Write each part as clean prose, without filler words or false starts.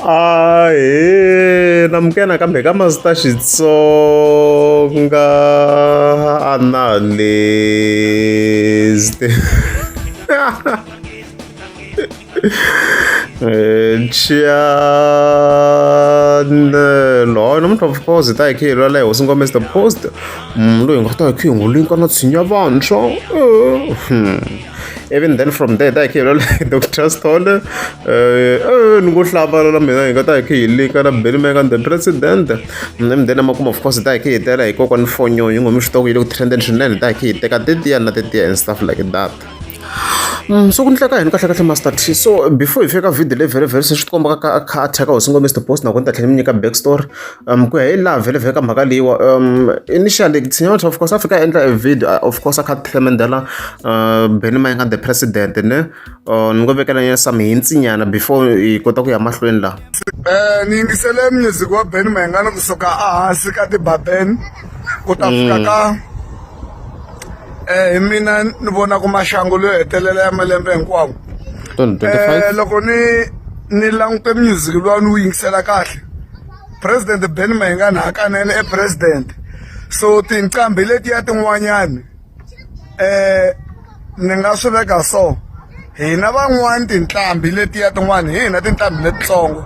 Ahee namukela nakambe ka Master Xitsonga analyst channel hayi namuntlha of course hi ta hi khe hi lwela hi hosi ngoma Mister Post loyi hi nga ta hi khe hi n'wi linka na tshinya vantshwa even then from there ta hi khe hi lwela Doctor Sithole ni ngo hlamala na mina hi nga ta hi khe hi linka na Benny Mayengani the president and then emakumu of course hi ta hi khe hi tela hi kokwani Fonyonyo hi nghome xitoko yi le ku trendeni swinene hi ta hi khe hi teka tetiya na tetiya and stuff like that. So ku endleka yini kahle kahle Master T so before hi fika video leyi vhele vhele se swi tikomba ka a kha a thyaka hosi ngome Mister Post nakona ni ta tlhela ni mi nyika back story ku ya hi laha vhele vhele ka mhaka leyiwa initially Tshinya of course a fika a endla a video of course a kha a themendela Benny Mayengani the president ne ni ngo vekela nyana some hints nyana before hi kota ku ya mahlweni laha. Ni yingisele music wa Benny Mayengani kusuka ehansi ka tibaben ku ta fika ka Hi mina ni vona ku maxangu leyo hetelela ya malembe hinkwawo 2025 loko ni ni langute music luwa ni wu yingisela kahle president Ben Mayengani hakanene i president so tinqambi letiya tin'wanyani ni nga swi veka so hina van'wani tinqambi letiya tin'wani hi hina tinqambi letitsongo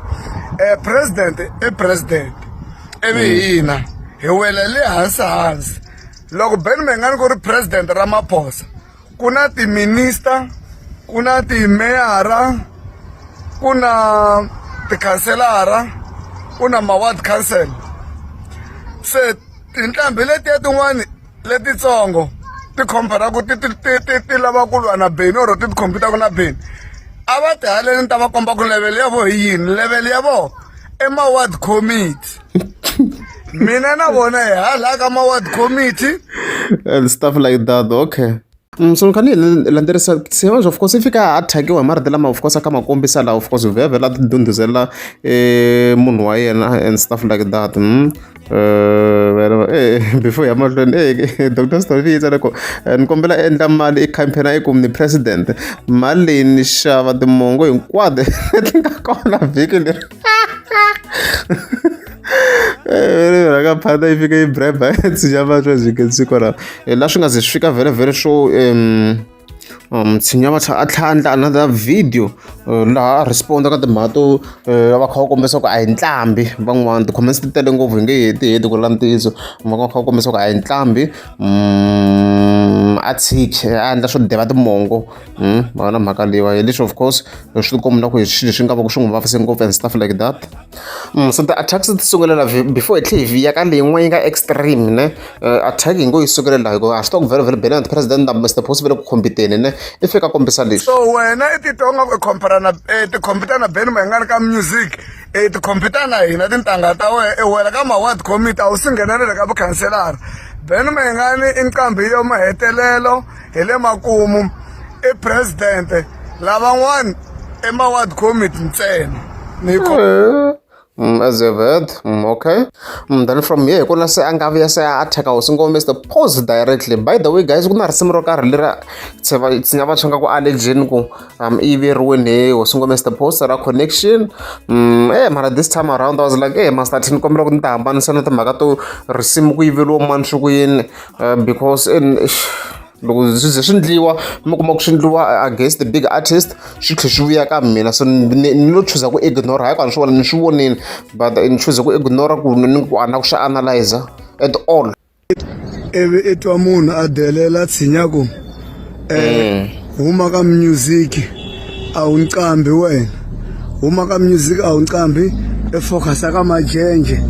president i president ivi hina hi wela le hansi hansi Loko Ben Mayengani ku ri president Ramaphosa ku na ti-minister ku na timeyara ku na tikhanselara ku na ma-ward council se tinqambi letiya tin'wani letitsongo ti compare-ku ti ti ti ti ti lava ku lwa na Benny or ti ti compete-ku na Benny a va ti haleni ni ta va komba ku level ya vo hi yini level ya vo i ma-ward committee mina na vona hi hala ka ma-ward committee and stuff like that okay. So ni kha ni landzelerisa Siyabonga of course i fika a thyakisiwa hi marito lama of course a kha ma kombisa laha of course vhele a ti ndhundhuzela munhu wa yena and stuff like that. Before hi ya mahlweni Doctor Sithole yi tsale ku ni kombela endla mali i campaign i ku ni president mali leyi ni xava timongo hinkwato leti nga kona vhiki leri. Rhanga phanda yi fika yi bribe tshinya vatshwa byi nge kwalaho laha swi nga ze swi fika vhele vhele swo Tshinya vatshwa a tlhela a endla another video laha a respond-a ka timhaka to va kha va kombisa ku a hi nqambi van'wani ti-comments ti tele ngopfu hi nge heti heti ku vula ntiyiso va kha va kombisa ku a hi nqambi a tshiki a endla swo deva timongo. Ma vona mhaka leyiwa hi leswi of course swi tikomba na ku hi swilo leswi nga va ku swi n'wi vavise ngopfu and stuff like that. So ti-attacks ti sungulela before hi tlhela hi ya ka leyin'wana yi nga extreme ne attack hi ngo yi sukelela hikuva ha swi tiva ku vhele vhele Benny the president na Mister Post va le ku compete-ni ne i fika a kombisa leswi. So wena i titwa nga ku i compare na ti compete na Benny Mayengani ka music i ti compete na hina tintangha ta wena i wela ka ma-ward committee a wu si nghena na le ka vukhanselara Benny Mayengani i nqambi yo mahetelelo hi le makumu i president lavan'wana i ma-ward committee ntsena ni As you've heard, okay. Then from here, kuna se a nga vuya se a attack hosi ngoma Mr. Pause directly. By the way, guys, ku na risimu ro karhi leri tshinya vantshwa nga ku allegeni ku i yiveriwini hi hosi ngoma Mr. Post ra connection. Mara this time around I was like, eh, Master T ni kombela ku ni ta hambanisa na timhaka to risimu ku yiveriwa mani swi ku yini because in loko swi ze swi ndliwa mi kuma ku swi ndliwa against the big artist swi tlhe swi vuya ka mina so ni lo chuza ku ignore hayi ku a ni swi vona ni swi vonile but ni chuze ku ignore ku ni ku a na ku swi analyzer at all. Ivi i twa munhu a delela tshinya ku huma ka music a wu nqambi wena huma ka music a wu nqambi i focus ka majenje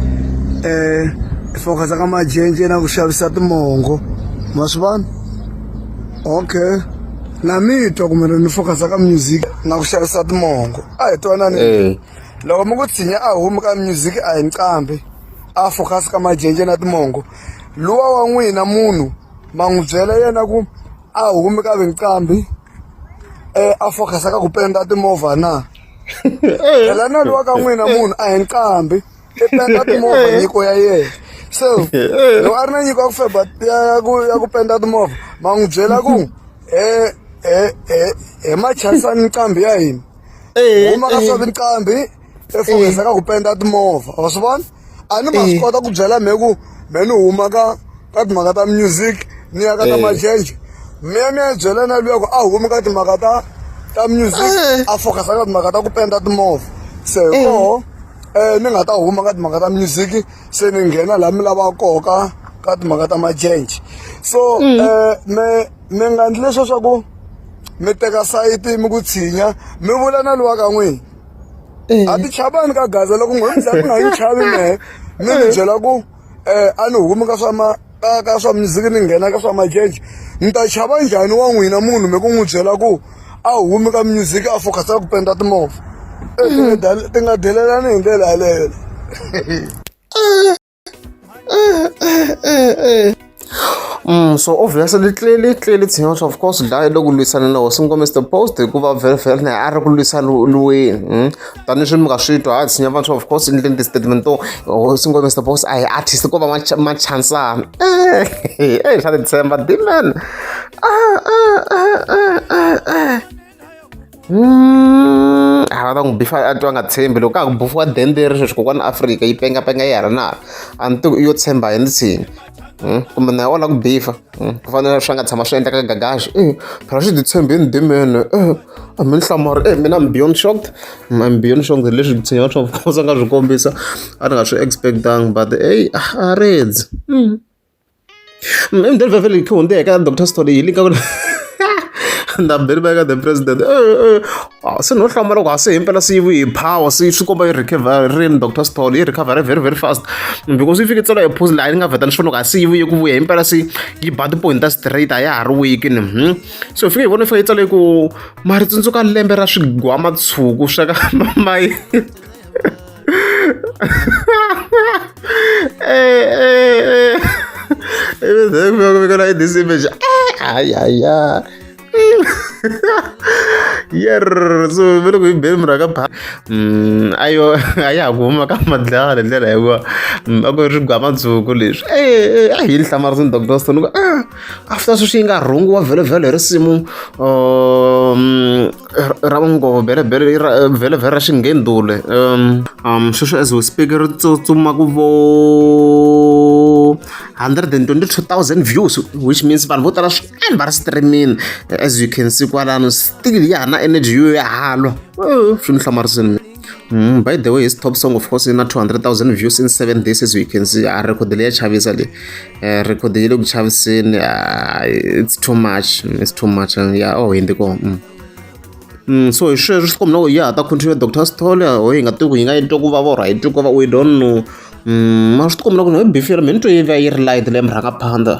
i focus ka majenje na ku xavisa timongo ma swi vona okay na mi twa kumbe ni focus ka music na ku xavisa timongo a hi twanani loko mi ku tshinya a humi ka music a hi nqambi a focus ka majenje na timongo luwa wa n'wina munhu ma n'wi byela yena ku a humi ka vinqambi a focus ka ku penda timovha na phela na luwa ka n'wina munhu a hi nqambi i penda timovha nyiko ya yena so loko a ri na nyiko ya ku feba ya ku ya ku penda timovha ma n'wi byela ku Hi machansani nqambi ya hina huma ka swa tinqambi i fokisa ka ku penda timovha wa swi vona a ni ma swi kota ku byela mehe ku me ni huma ka timhaka ta music ni ya ka ta majenje mi ya mi ya byela na luya ku a humi ka timhaka ta music a focus ka timhaka ta ku penda timovha se hi koho um ni nga ta huma ka timhaka ta music se ni nghena laha mi lavaka koho ka timhaka ta majenje so um mi nga endli leswiya swa ku mi teka sayiti mi ku tshinya mi vula na luwa ka n'wina a ti chavani ka gaza loko n'we mi za mi nga yi chavi mehe mi ni byela ku um a ni humi ka swa ma ka swa music ni nghena ka swa majenje ni ta chava njhani wa n'wina munhu mi ku n'wi byela ku a humi ka music a focus-a ku penda timovha ti nga delelani hi ndlela yaleyo. So obviously clearly clearly Tshinyocho of course la loko lwisana na hosi Ngome Mr Post hikuva vhele na a ri ku lwisana lweni tanihileswi mi nga swi twa ha tshinya vantshwa of course endleni ti-statement to hosi Ngome Mr Post a hi artist ko va machansana eh swa titshemba demon ah ah ah ah ah A va ta n'wi bifa a twa a nga tshembi loko ka ha ku bufiwa dende ri sweswi kokwana Afrika yi pengapenga yi hala na hala a ni tivi i yo tshemba yini tshini kumbe na yena u lava ku bifa ku fana na swi nga tshama swi endleka ka Gagash phela xi ti tshembini demon a mi ni hlamari e mina I'm beyond shocked I'm beyond shocked leswi tshinya swa a nga swi kombisa a ni nga swi expect-angi but eyi a redzi. Emudeni vhele hi hundze eka Doctor Sithole hi le ka ndhambi va ka the president se no hlamala ku a se himpela se yi vuye hi power se swi komba yi recover rini Doctor Sithole yi recover very very fast because yi fike tsala hi pause laha yi nga vheta ni swi vona ku a se yi vuye ku vuya himpela se yi ba ti-point ta straight a ya ha ri weak ni so hi fike hi vona yi fika yi tsale ku ma ri tsundzuka lembe ra swigwama tshuku swa ka mayi eh, this image. Ay, ay, ay. Yer, so ve loko yi beni munhu aka pha ayo a ya ha ku huma ka madlala hi ndlela hikuva a ku ri swigwamatshuku leswi e a hi ni hlamarisini doctor Stone ku after sweswi yi nga rhungiwa vhelovhelo hi risimu ra vunghovo belebele ra vhelovhelo ra xinghendule sweswi as we speak ri tsutsuma ku vo 122,000 views which means vanhu vo tala swinene va ri streaming as you can see kwalano still ya ha na energy yo ya halwa swi ni hlamarisini. By the way his top song of course na 200,000 views in 7 days as you can see a record leyi ya chavisa leyi record yi le ku chaviseni it's too much it's too much yeah oh hindi ko so hi sweswo swi komba loko ya ha ta continue Doctor Sithole ho hi nga tivi ku yi nga yi twa ku vava or a yi twi ku vava we don't know mara swi tikomba loko beef ya mina ni twe yi va yi ri light leyi murhangaphandha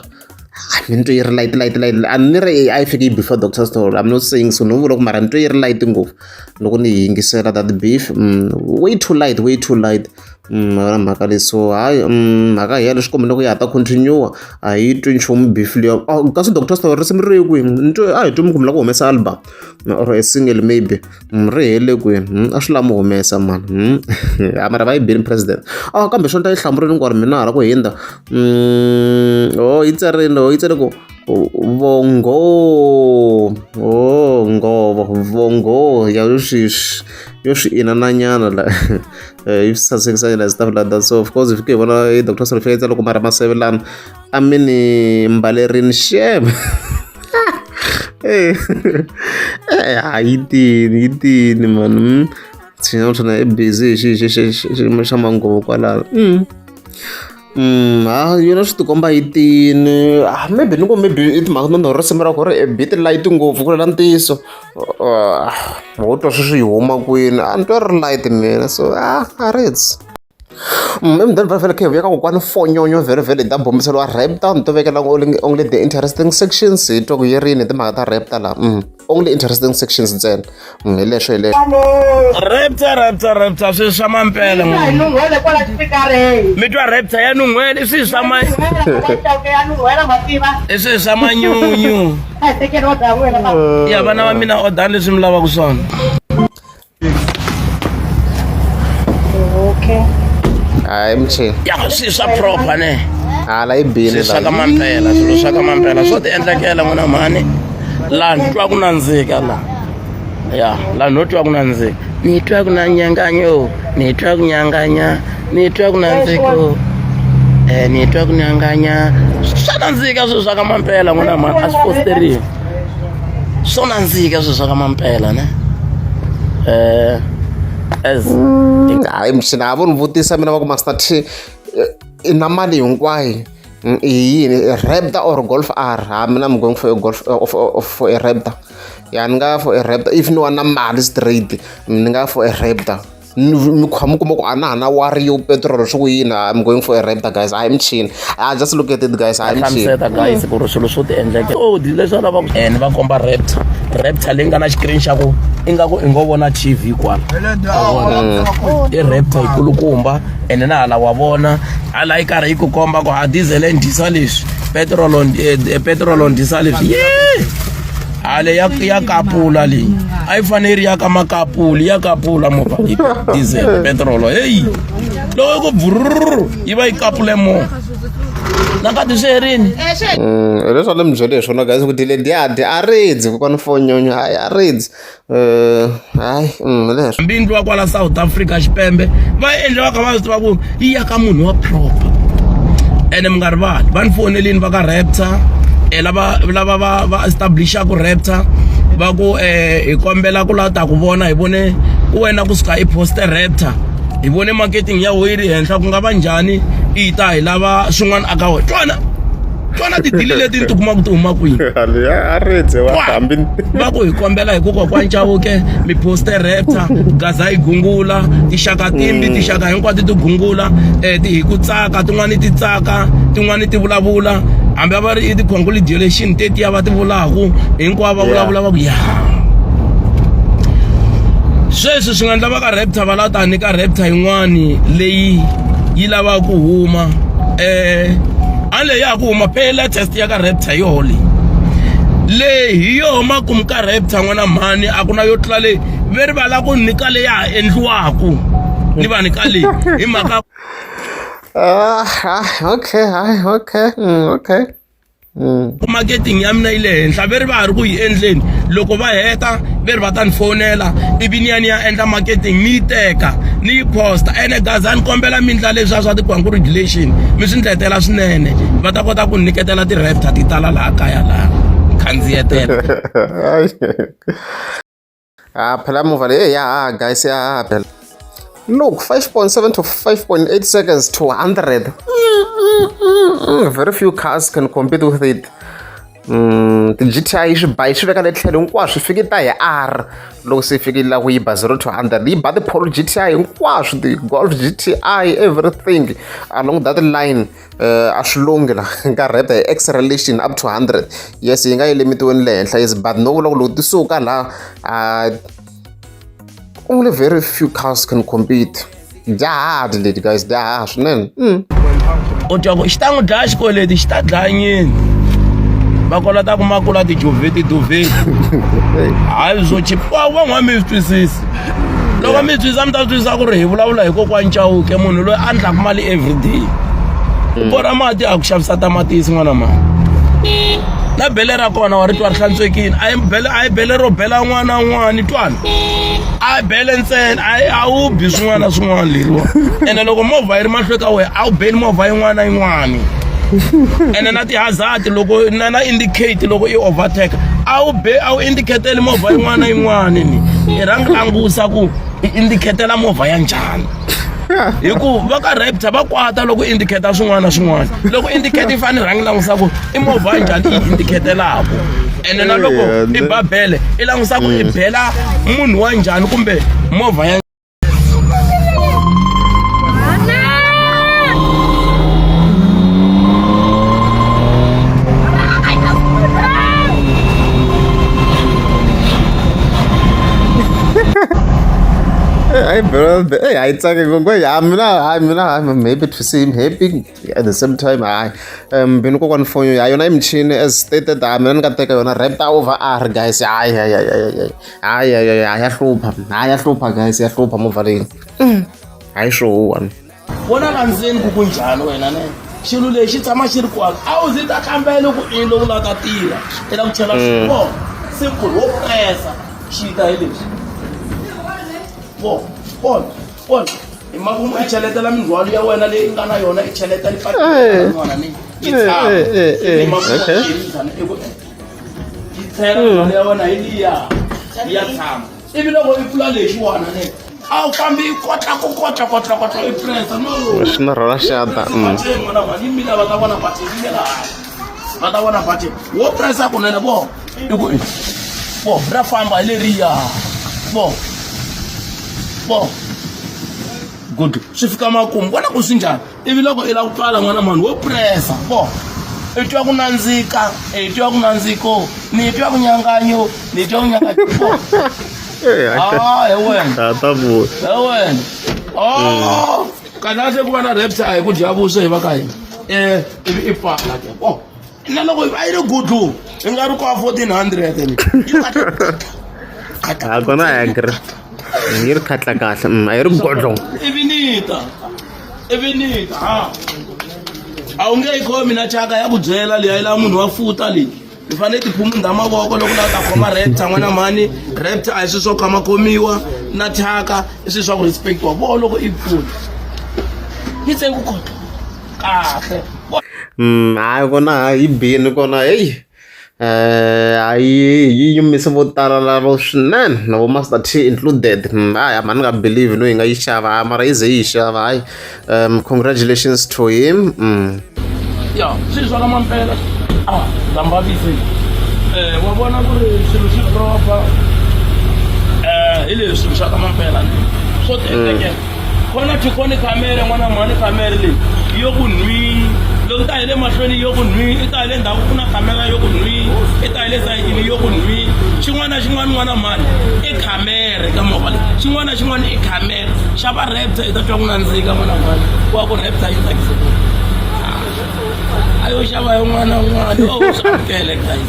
mi ni twe yi ri light light light a ni ri a yi fike yi bifa Doctor Sithole I'm not saying so no vula ku mara ni twe yi ri light ngopfu loko ni yi yingisela that beef way too light way too light na mhaka leyi so hayi mhaka hi ya leswi komba loko ya ha ta continue a hi twi nchumu beef liya kasi Doctor Sithole risimu ri ye kwini ni twe a hi twi mi ku mi lava ku humesa album or a single maybe ri hele kwini a swi lava mi humesa mani a mara va yi bini president a kambe swo ni ta yi hlamurile hinkwayo mina hala ku hundza oh yi tsarile oh yi tsale ku vongo oh ngovo vongo ya yo swi yo swi inananyana la yi swi sasekisanyana stuff like that so of course hi fike hi vona i Doctor Sithole yi tsale ku mara masevelana a mi ni mbalerini xem ha yi tini yi tini mani tshinya swona i busy hi xi xa manguva kwalano ha yona swi tikomba yi tini maybe ni ku maybe i timhaka ta ndhawu risimu ra ku ri a bit light ngopfu ku lela ntiyiso ho twa sweswi yi huma kwini a ni twa ri light mina so a a ritsi emudeni vhele vhele khe hi vuya ka kokwani fonyonyo vhele vhele hi ta bombiseriwa raptor ni to vekela only the interesting sections hi twa ku yi rini hi timhaka ta raptor laha only interesting sections ntsena hi leswo hi leswo Raptor raptor raptor swilo swa mampela nun'hwele kwala xipikareni mi twa raptor ya nun'hwela i swilo swa ma ya nun'hwela mativa i swilo swa manyunyu a hi tekeni order ya wena ya vana va mina odani leswi mi lavaka swona Okay. Hayi mchini. Ya swi swa proper ne. Hala yi bile Swi swa ka mampela, swilo swa ka mampela swo ti endlekela n'wina mhani. Laha ni twa ku nandzika laha. Ya, laha no twa ku nandzika. Ni twa ku na nyanganyo, ni twa ku nyanganya, ni twa ku nandziko. Ni twa ku nyanganya. Swa nandzika swilo swa ka mampela n'wina mhani, a swi fosteriwi. Swo nandzika swilo swa ka mampela ne. As Hayi mshina a vo ni vutisa mina va ku Master T i na mali hinkwayo i yini Raptor or Golf R? Ha mina I'm going for a Golf for a Raptor. Ya ni nga for a Raptor if ni wa na mali straight ni nga for a Raptor. Mi kha mi kuma ku a na ha na worry yo petrol swi ku yini, I'm going for a Raptor guys. Hayi michini, I just look at it guys, hayi michini. Hlamuseta guys ku ri swilo swo ti endleka odi leswi a lavaka ni va komba Raptor, Raptor leyi nga na xikirini xa ku ingaku i ngo vona TV kwala. I Raptor yikulukumba ene na hala wa vona hala yi karhi yi ku komba ku ha diesel yi dyisa leswi, petrol petrol dyisa leswi. Yee hale ya ya kapula leyi a yi fanele yi ri ya ka makapuli, ya kapula movha leyi diesel petrol. Heyi loko yi ku brrr yi va yi kapule movha nakati swi herini. Leswi a ni mi byele hi swona guys ku dilediadi a ridzi kokwani fonyonyo, hayi a ridzi. Hayi leswo hambi endliwa kwala South Africa xipembe va yi endla va kha va swi tiva ku yi ya ka munhu wa proper. Ene mi nga rivali va ni fonelini va ka Raptor, lava lava va va establishaka Raptor va ku hi kombela ku la ta ku vona, hi vone ku wena kusuka i poste Raptor, hi vone marketing ya wena yi ri henhla, ku nga va njhani i ta hi lava swin'wana aka wena. Twana twana tidili leti ni ti kumaka ti huma kwini. A ridze wa hambi va ku hi kombela hi ku kokwani Chauke mi poste Raptor, gaza yi gungula tixaka timbi, tixaka hinkwato ti gungula ti hi ku tsaka, tin'wani ti tsaka, tin'wani ti vulavula hambi a va ri i ti-congratulation tetiya va ti vulaku hinkwavo va vulavula va ku ya. Sweswi swi nga endla va ka Raptor va lava ta nyika Raptor yin'wani leyi yi lavaka ku huma a leyi ya ha ku huma pay latest ya ka Raptor yoho leyi leyi hi yoho makumu ka Raptor n'wana mhani a ku na yo tlula leyi ve ri va lava ku nyika leyi ya ha endliwaku ni va nyika leyi hi mhaka. Okay, hayi okay, okay. Marketing ya mina yi le henhla ve ri va ha ri ku yi endleni, loko va heta ve ri va ta ni fonela ivi ni ya ni ya endla marketing ni yi teka ni yi posta. Ene gaza ni kombela mi ndla leswiya swa ti-congratulation mi swi ndletela swinene va ta kota ku nyiketela ti-Raptor ti tala laha kaya laha khandziyetela. Ah, phela movha leyi ya ha guys ya ha phela. Look, 5.7 to 5.8 seconds to 100. Very few cars can compete with it. Ti-GTI swi ba yi swi veka le tlhelo hinkwaswo swi fiki ta hi R loko se yi fikile la ku yi ba 0 to 100 yi ba ti-Polo GTI hinkwaswo ti-Golf GTI everything along that line. A swi lunghi la ka Raptor hi acceleration up to 100. Yes, yi nga yi limitiweni le henhla, yes, but no vula ku loko ti suka laha only very few cars can compete. Dya hard leti guys, dya ha swinene. U twa ku xi ta n'wi dlaya xikweleti, xi ta dlaya nyini va kolota ku makula tijoveti duveti hayi swo chipa van'wana mi swi twisisi. Loko mi twisisa mi ta twisisa ku ri hi vulavula hi kokwani Chauke, munhu loyi a endlaka mali everyday ku borha mati a ku xavisa tamatisi n'wana mani na bele ra kona wa ri twa ri hlantswekile, a yi bele, a yi bele ro bela n'wana n'wani twana a bele ntsena, a wu bi swin'wana na swin'wana leriwa. Ene loko movha yi ri mahlweni ka wena a wu beli movha yin'wana na yin'wana. Ene na ti-hazard loko na na indicate loko i overtake a wu be a wu indicateli movha yin'wana na yin'wana ni i rhanga langusa ku i indicatela movha ya njhani, hi ku va ka Raptor va kwata loko indicate swin'wana na swin'wana, loko indicate yi fanele rhangi langusa ku i movha ya njhani i indicatelaka. Ene na loko i ba bele i langusa ku i bela munhu wa njhani kumbe movha ya. Hey brother, hey, I tsake ngopfu. Ya mina, hayi mina, I'm happy to see him happy at the same time. Hayi mbini kokwani fonyo ya yona i michini as stated. Ha mina ni nga teka yona Raptor over R guys. Hayi hayi hayi hayi hayi hayi hayi ya hlupha, hayi ya hlupha guys, ya hlupha movha leyi. Hayi swo one. Vona la ndzeni ku ku njhani wena ne xilo lexi tshama xi ri kwala a wu zi ta kambela ku i loko la ta tirha i la ku chela swiboho. Simple wo pressa xi ta hi leswi. Vo, vona, vona. Hi makumu i cheletela mindzhwalo ya wena leyi nga na yona i cheleta ni yin'wana ni yi tshama. Hi makumu i ku yi chela mindzhwalo ya wena hi liya ya tshama. Ivi loko i pfula lexiwana ne a wu fambi i kotla ku kotla kotla kotla i pressa no. Swi na rhwala xata. N'wana mhani yimile va ta vona button yimela hala. Va ta vona button wo pressa kunene vo i ku vo ra famba hi leriya vo vo good swi fika makumu vona ku swi njhani ivi loko i lava ku pfala n'wana mhani wo pressa vo i twa ku nandzika i twa ku nandziko ni twa ku nyanganyo ni twa ku nyanganyo vo ah he wena he wena oh kahle ku va na rapture a hi ku dya vuswa hi va ka hina um ivi i pfala ke o na loko a yi ri gudlu i nga ri kwa 1400 ni a kona I agree yi ri khatla kahle a yi ri godlo ivi ni ta ivi ni ta ha a wu nge yi khomi na chaka ya ku byela leyi a yi lava munhu wa futa leyi mi fanele tiphumunda mavoko loko la ta khoma raptor n'wana mhani raptor a hi swilo swo khama khomiwa na thyaka i swilo swa ku respectiwa vo loko i pfula yi tsengu kona kahle Hayi kona yi bini kona heyi hayi yi yimise vo tala lavo swinene na vo Master T included hayi a ni nga believe no yi nga yi xava mara yi ze yi xava hayi congratulations to him. Ya swilo swa ka mampela a zambavise um wa vona ku ri swilo swi proper um hi leswi swilo swa ka mampela swo tiendlekela khona to khoni khamere n'wana mhani khamere leyi yo ku nwi loko ta hi le mahlweni yo ku nwi i ta hi le ndzhaku ku na khamera yo ku nwi i ta hi le sayitini yo ku nwi xin'wana na xin'wana n'wana mhani i khamere ka movha leyi xin'wana na xin'wana i khamere Xava Raptor i ta twa ku nandzika n'wana mhani wa ku Raptor yi tsakise ku a yo xava yin'wana na yin'wana o swi amukele guys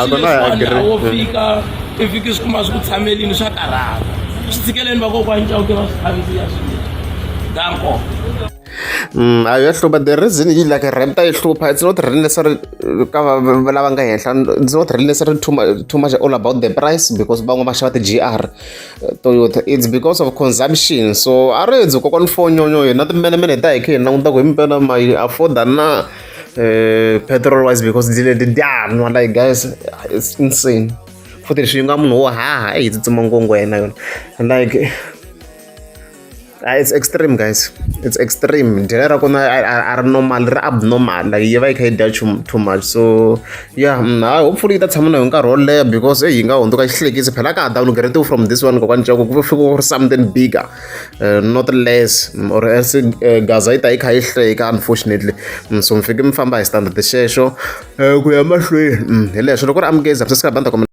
swilo a wo fika i fiki swi kuma swi ku tshamelini swa karhata swi tshikeleni vakokwani Chauke va swi khandziya swinene danko. A ya hlupha the reason yi like Raptor yi hlupha it's not really necessary ka lava nga henhla it's not really necessary too much, too much all about the price because van'wana va xava ti-G_R Toyota it's because of consumption so a ri hedzi kokwani fonyonyo hina timenemene hi ta hi khe hi languta ku hi mpela ma yi afforda na petrol wise because di leti dya nwa like guys it's insane futhi leswi yi nga munhu wo haha eyi tsutsuma ngongo yena yona like It's extreme guys it's extreme dyela ra kona a ri normal ri abnormal like yi va yi kha yi dya too much so yeah hayi hopefully yi ta tshama na yo nkarhi wo leha because eyi yi nga hundzuka xihlekisi phela ka ha downgrade from this one kokwani Chauke ku fika ku ri something bigger not less or else gaza yi ta yi kha yi hleka unfortunately so mi fike mi famba hi standard xexo ku ya mahlweni hi leswo loko ri amukeza subscribe banda comment.